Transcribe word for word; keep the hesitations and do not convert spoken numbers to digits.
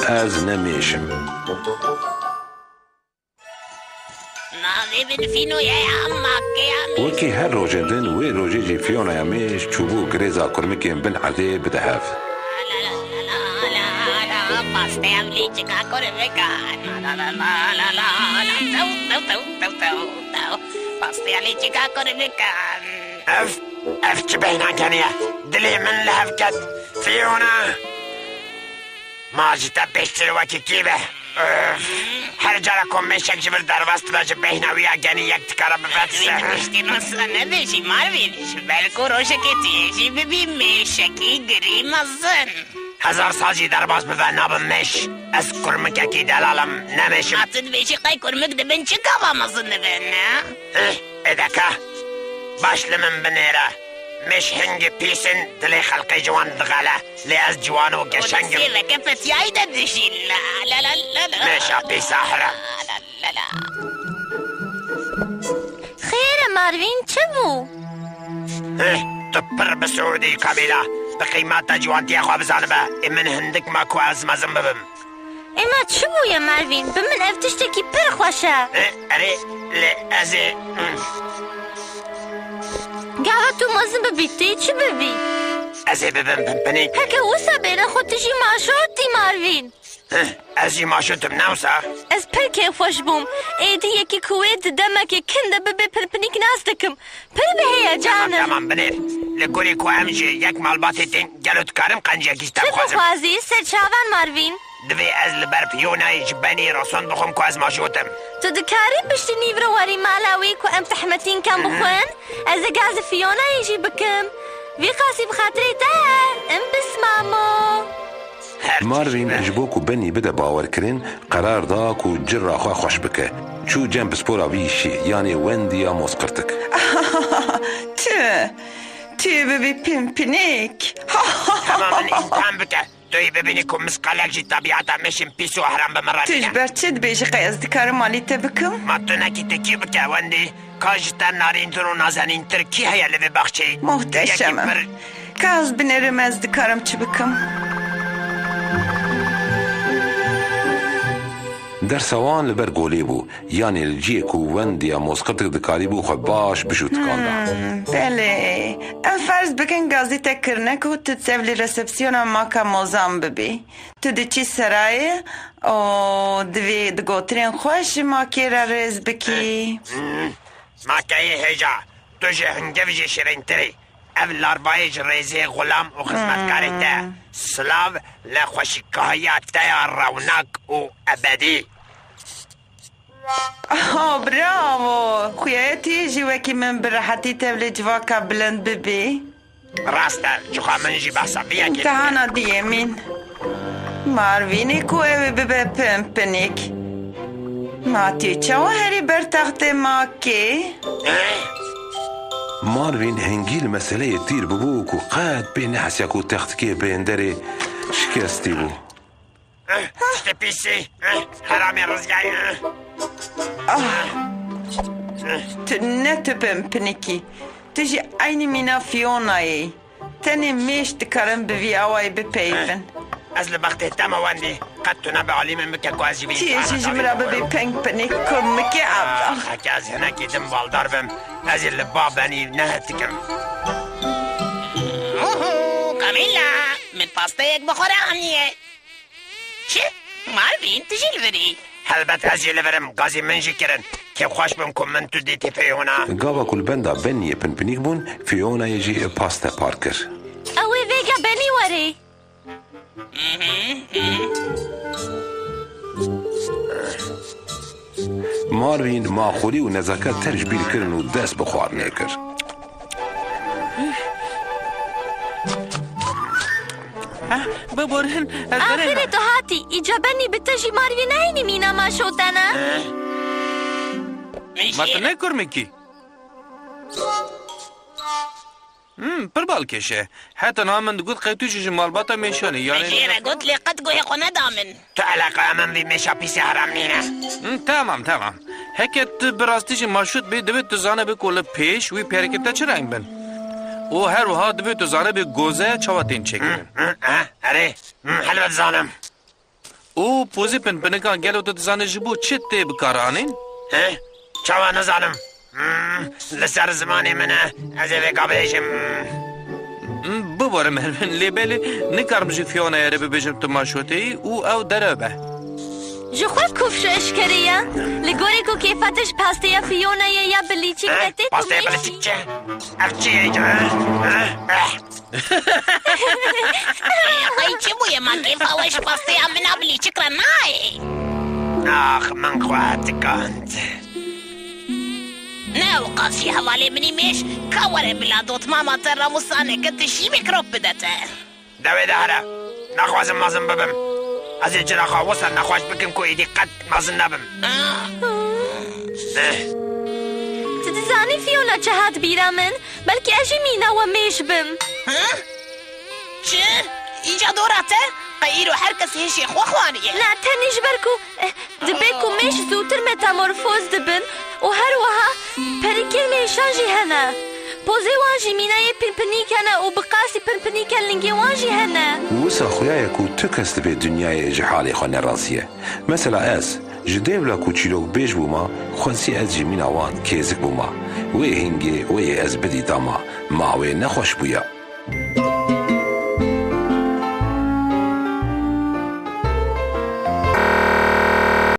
Ez ne mêş im. Navê min Fînoya ye, ama keya min. Wekî her rojên din, wê rojê jî Fîonaya mêş çûbû girêza kurmikên bin erdê bide hev. La, la, la, la, la, la, pasteya min lîçika kurmikan. La, la, la, la, la, la, la, tew, tew, tew, tew, tew, tew. Pasteya lîçika kurmikan. Ev, ev çi bêhna genî ye? Dilê min li hev ket. Fîona! Ma ji te pêştir wekî kî be? Öf! Her cara ku mêşek ji vir derbas dibe, ji bêhna wî ya genî yek dikare bibe ser. Piştî nasra nebêjî Marvin, ji ber ku rojekê tu yê jî bibî mêşekî girî mezin. Hezar sal jî derbas bibe, nabim mêş. Ez kurmikekî delal im, ne mêş im. Ma tu dibêjî qey kurmik dibin çi gava mezin dibin, ne? Eh, êdeke. Baş li min binêre. Mêş hingî pîs in, dilê xelkê ji wan diqele. Lê ez ciwan û geşeng im. Sêveke petiyayî de dijîn. La, la, la, la, la. Mêşa pîsa here. La, la, la. Xêr e Marvin, çi bû? Heh, tu pir bi Siûdî, Kamîla. Bi qîmeta ciwantiya xwe bizanibe. Ê min hindik ma ku ez mezin bibim. Ema çi bûye Marvin? Bi min ev tiştekî pir xweş e. E, erê, lê ez ê, hmm. Gava tu mezin bibî, tu yê çi bibî? Ez ê bibim pinpinik. Heke wisa bêne xwe tu jî maşotî Marvin. Heh, ez jî maşotim, ne wisa? Ez pir kêfxweş bûm. Êdî yekî ku wê di demekê kin de bibe pinpinik nas dikim. Pir bi heyecan im. Tamam, tamam, binêr. Li gorî ku em ji yek malbatê tên, gelo dikarim qenciyekî ji te bixwazim? Çi dixwazî? Ser çavan Marvin. Divê ez li ber Fionayê ji benî rasond bixwim ku ez maşot im. Tu dikarî piştî nîvro werî mala wî ku em tehmetînkan bixwin? Ez ê gazî Fionayê jî bikim. Vî qasî bi xatirê te, em bismamo. Her tiştî Marvin be. Ji bo ku Benî bide bawerkirin, qerar da ku cira xwe xweş bike. Çû cem pispora vî yişî, yanê Wendiya Mozqirtik. Tu, tu bibî pinpinik. Hema min îmtihan bike. Tu yê bibînî ku misqalek jî tebiata mêşên pîs û heram bi min re nîne. Tu ji ber çi dibêjî qey ez dikarim alî te bikim? Ma tu nekî te kî bike Wendî? Ka ji te narîntir û nazenîntir kî heye li vê baxçeyê? Muhteşem im. Yekî pir Ka ez binêrim ez dikarim çi bikim? Dersa wan li ber golê bû, yanê li cihê ku Wendiya Mozqirtik dikarîbû xwe baş bişûtikanda. Hmm, belê. Em ferz bikin gazî te kirine ku tu tevlî resepsiyona maka Mozan bibî. Tu diçî serayê û divê di gotinên xwe ji makê re rêz bikî. Hmm. Makeyê hêja, tu ji hingiv jî şirîntir î. Ev larvayê ji rêzê xulam û xizmetkarê te. Hmm. Silav li xweşikahiya te ya rewnak û ebedî. Oh, bravo! Xuya ye tu yê jî wekî min bi rehetî tevlê civaka bilind bibî. Rast e, ji xwe min jî behsa vê yekê dike. Îmtihana duyemîn. Marvînê ku ew ê bibe pinpinik. Ma tu çawa herî ber textê makê? Eh? Marvîn hingî li meseleyê tîr bibû ku qet pê nehesiya ku textikê bên derê şikestî bû. Eh, tiştê pîsî. Eh, heramê rizgarî. Eh. Ah. Eh. Tu ne tu pinpinikî. Tu jî eynî mîna Fionayê yî. Tenê mêş dikarin bi vî awayî bipeyivin. Eh. Ez li bextê te me Wendî. Qet tu nebe alî min bike ku ez jî vî îmtihana dawî bixwim. Çi jî ji min re bibî pinpinik kurmikê Ewda. Ah, heke ez hinekî din baldar bim, ez ê li ba Benî nehetikim. Oho, Kamîla, min pasteyek bi xwe re aniye. Çi? Marvîn, tu jî li vir î? Helbet ez jî li vir im, gazî min jî kirin. Kêfxweş bûm ku min tu dîtî Fîona. Gava ku li benda Beniyê pinpinîk bûn, Fîonayê jî paste par kir. Ew ê vêga Benî werê. Marvîn maxûlî û nezaket ter ji bîr kirin û dest bi xwarinê kir. Heh, biborin, ez derê Axirê me. Tu hatî. Îca Benî bi te jî Marvîn eynî mîna maşo te ne? Ma tu ne kurmikî? Hmm, pir balkêş e. Heta niha min digot qey tu jî ji malbata mêşanî, yanî Jê re got lê qet guhê xwe neda min. Tu eleqeya min vî mêşa pîsê heram nîne. Hmm, tamam, tamam. Heke tu bi rastî jî maşût bî, divê tu zanibî ku li pêş wî pêrekê te çi reng bin. Û her wiha divê tu zanibî goze çawa tên çêkirin. Hmm, hmm, eh, erê. Hmm, helbet zanim. Û pozê pinpinikan gelo tu dizanî ji bo çi tê bikaranîn? He? Çawa nizanim? Hmm, li ser zimanê min e. Ez ê vêka bêjim. Hmm, bibore Mervin, lê belê nikarim ji Fionayê re bibêjim tu maşoteyî û ew derew be. Ji xwe kufş û eşkerê ye. Li gorî ku kêfa te ji pasteya Fionayê ya bi lîçik Eh, ve tê, tu pasteyê mêşî. Bi lîçik çi? Ev çi ye? Eh, eh. Ay, çi bûye ma kêfa we ji pasteya min a bi lîçik re nayê? Ax, min xwe tikand. Ne ew qas jî hevalê min î mêş, ka were bila dotmama te ramûsaneke tişî mîkrop bide te. Dewê de here. Naxwazim mezin bibim. Ez ê ciraxa wisa nexweş bikim ku êdî qet mezin nebim. Ah. Eh. Tu dizanî Fiona çi hat bîra min? Belkî ez jî mîna we mêş bim. Hı? Çi? Îca dora te? Qey îro her kes hêşê xwe xwariye. Na, tenê ji ber ku, eh, dibe ku mêş zûtir metamorfoz dibin û her wiha perikê mêşan jî hene. Pozê wan jî mînayê pinpinîk hene û bi qasî pinpinîkên lingê wan jî hene. Wisa xuya ye ku tu kes li vê dinyayê ji halê xwe nerazî ye. Mesela ez, ji dêvla ku çîrokbêj bûma, xwezî ez jî mîna wan kêzik bûma. Wê hingê wê yê ez bidîtama, ma wê nexweş bûya.